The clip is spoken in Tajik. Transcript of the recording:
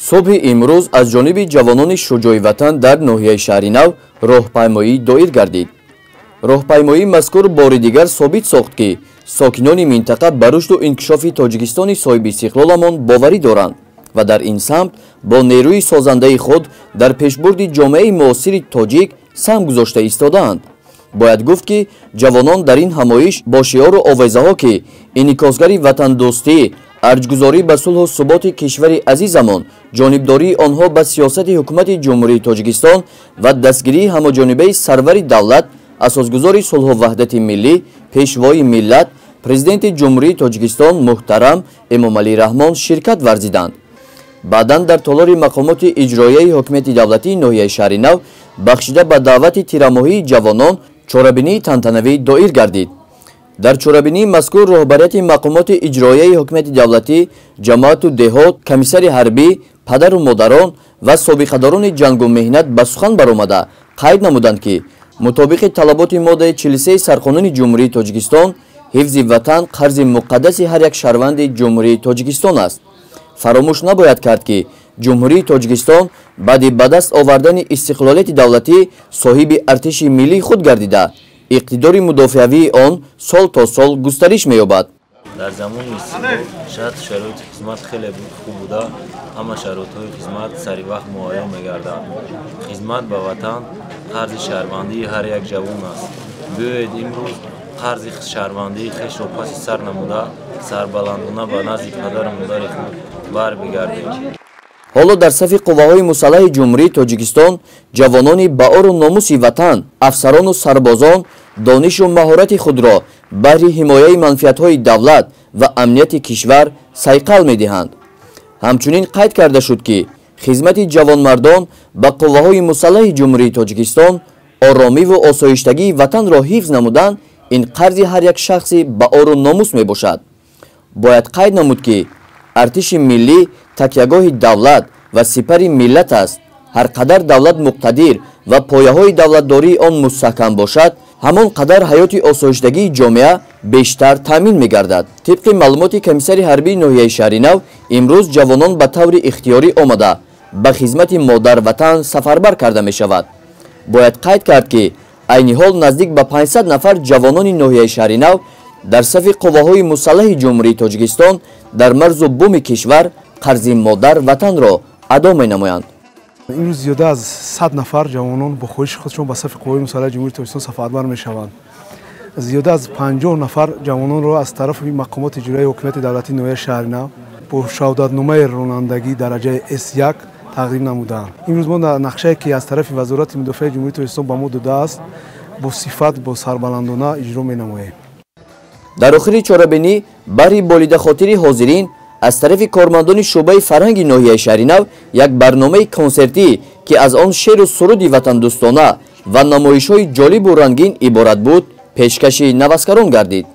Субҳи имрӯз аз ҷониби ҷавонони шуҷои ватан дар ноҳияи Шаҳринав роҳпаймоӣ доир гардид. Роҳпаймоии мазкур бори дигар собит сохт, ки сокинони минтақа ба рушду инкишофи Тоҷикистони соҳиби истиқлоламон боварӣ доранд ва дар ин самт бо нерӯи созандаи худ дар пешбурди ҷомеаи муосири тоҷик саҳм гузошта истодаанд. Бояд гуфт, ки ҷавонон дар ин ҳамоиш бо шиору овезаҳо, ки инъикосгари ватандӯстӣ, арҷгузорӣ ба сулҳу суботи кишвари азизамон, ҷонибдории онҳо ба сиёсати ҳукумати Ҷумҳурии Тоҷикистон ва дастгирии ҳамаҷонибаи сарвари давлат, асосгузори сулҳу ваҳдати миллӣ, пешвои миллат, Президенти Ҷумҳурии Тоҷикистон муҳтарам Эмомалӣ Раҳмон ширкат варзиданд. Баъдан дар толори мақомоти иҷроияи ҳокимияти давлатии ноҳияи Шаҳринав бахшида ба даъвати тирамоҳии ҷавонон чорабинии тантанавӣ доир гардид. Дар чорабинии мазкур роҳбарияти мақомоти иҷроияи ҳокимияти давлатӣ, ҷамоату деҳот, комиссари ҳарбӣ, падару модарон ва собиқадорони ҷангу меҳнат ба сухан баромада қайд намуданд, ки мутобиқи талаботи моддаи 43 Сарқонуни Ҷумҳурии Тоҷикистон ҳифзи ватан қарзи муқаддаси ҳар як шаҳрванди Ҷумҳурии Тоҷикистон аст. Фаромӯш набояд кард, ки Ҷумҳурии Тоҷикистон баъди ба даст овардани истиқлолияти давлатӣ соҳиби артиши миллии худ гардида, иқтидори мудофиавии он сол то сол густариш меёбад. Дар замони истиқлол шарту шароити хизмат хеле хуб буда, ҳама шароитҳои хизмат сари вақт муҳайё мегарданд. Хизмат ба ватан қарзи шаҳрвандии ҳар як ҷавон аст. Биёед, имрӯз қарзи шаҳрвандии хешро паси сар намуда, сарбаландона ба назди падару модари худ барбигардем. Ҳоло дар сафи қувваҳои мусаллаҳи Ҷумҳурии Тоҷикистон ҷавонони баору номуси ватан, афсарону сарбозон донишу маҳорати худро баҳри ҳимояи манфиатҳои давлат ва амнияти кишвар сайқал медиҳанд. Ҳамчунин қайд карда шуд, ки хизмати ҷавонмардон ба қувваҳои мусаллаҳи Ҷумҳурии Тоҷикистон, оромиву осоиштагии ватанро ҳифз намудан ин қарзи ҳар як шахси баору номус мебошад. Бояд қайд намуд, ки артиши миллӣ такягоҳи давлат ва сипари миллат аст. Ҳар қадар давлат муқтадир ва пояҳои давлатдории он мустаҳкам бошад, ҳамон қадар ҳаёти осоиштагии ҷомеа бештар таъмин мегардад. Тибқи маълумоти комиссари ҳарбии ноҳияи Шаҳринав, имрӯз ҷавонон ба таври ихтиёрӣ омада ба хизмати модар-ватан сафарбар карда мешавад. Бояд қайд кард, ки айни ҳол наздик ба 500 нафар ҷавонони ноҳияи Шаҳринав дар сафи қувваҳои мусаллаҳи Ҷумҳурии Тоҷикистон дар марзу буми кишвар қарзи модар ватанро адо менамоянд. Имрӯз зиёда аз 100 нафар ҷавонон бо хоҳиши худшон ба сафи қувваҳои мусаллаҳи Ҷумҳурии Тоҷикистон сафарбар мешаванд. Зиёда аз 50 нафар ҷавононро аз тарафи мақомоти иҷроияи ҳокимияти давлатии ноҳияи Шаҳринав бо шаҳодатномаи ронандагии дараҷаи С1 тақдим намуданд. Имрӯз мо нақшае, ки аз тарафи Вазорати мудофиаи Ҷумҳурии Тоҷикистон ба мо додааст, бо сифат, бо сарбаландона иҷро менамоем. Дар охири чорабинӣ баҳри болидахотири ҳозирин аз тарафи кормандони шӯъбаи фарҳанги ноҳияи Шаҳринав як барномаи консертӣ, ки аз он шеру суруди ватандӯстона ва намоишҳои ҷолибу рангин иборат буд, пешкаши наваскарон гардид.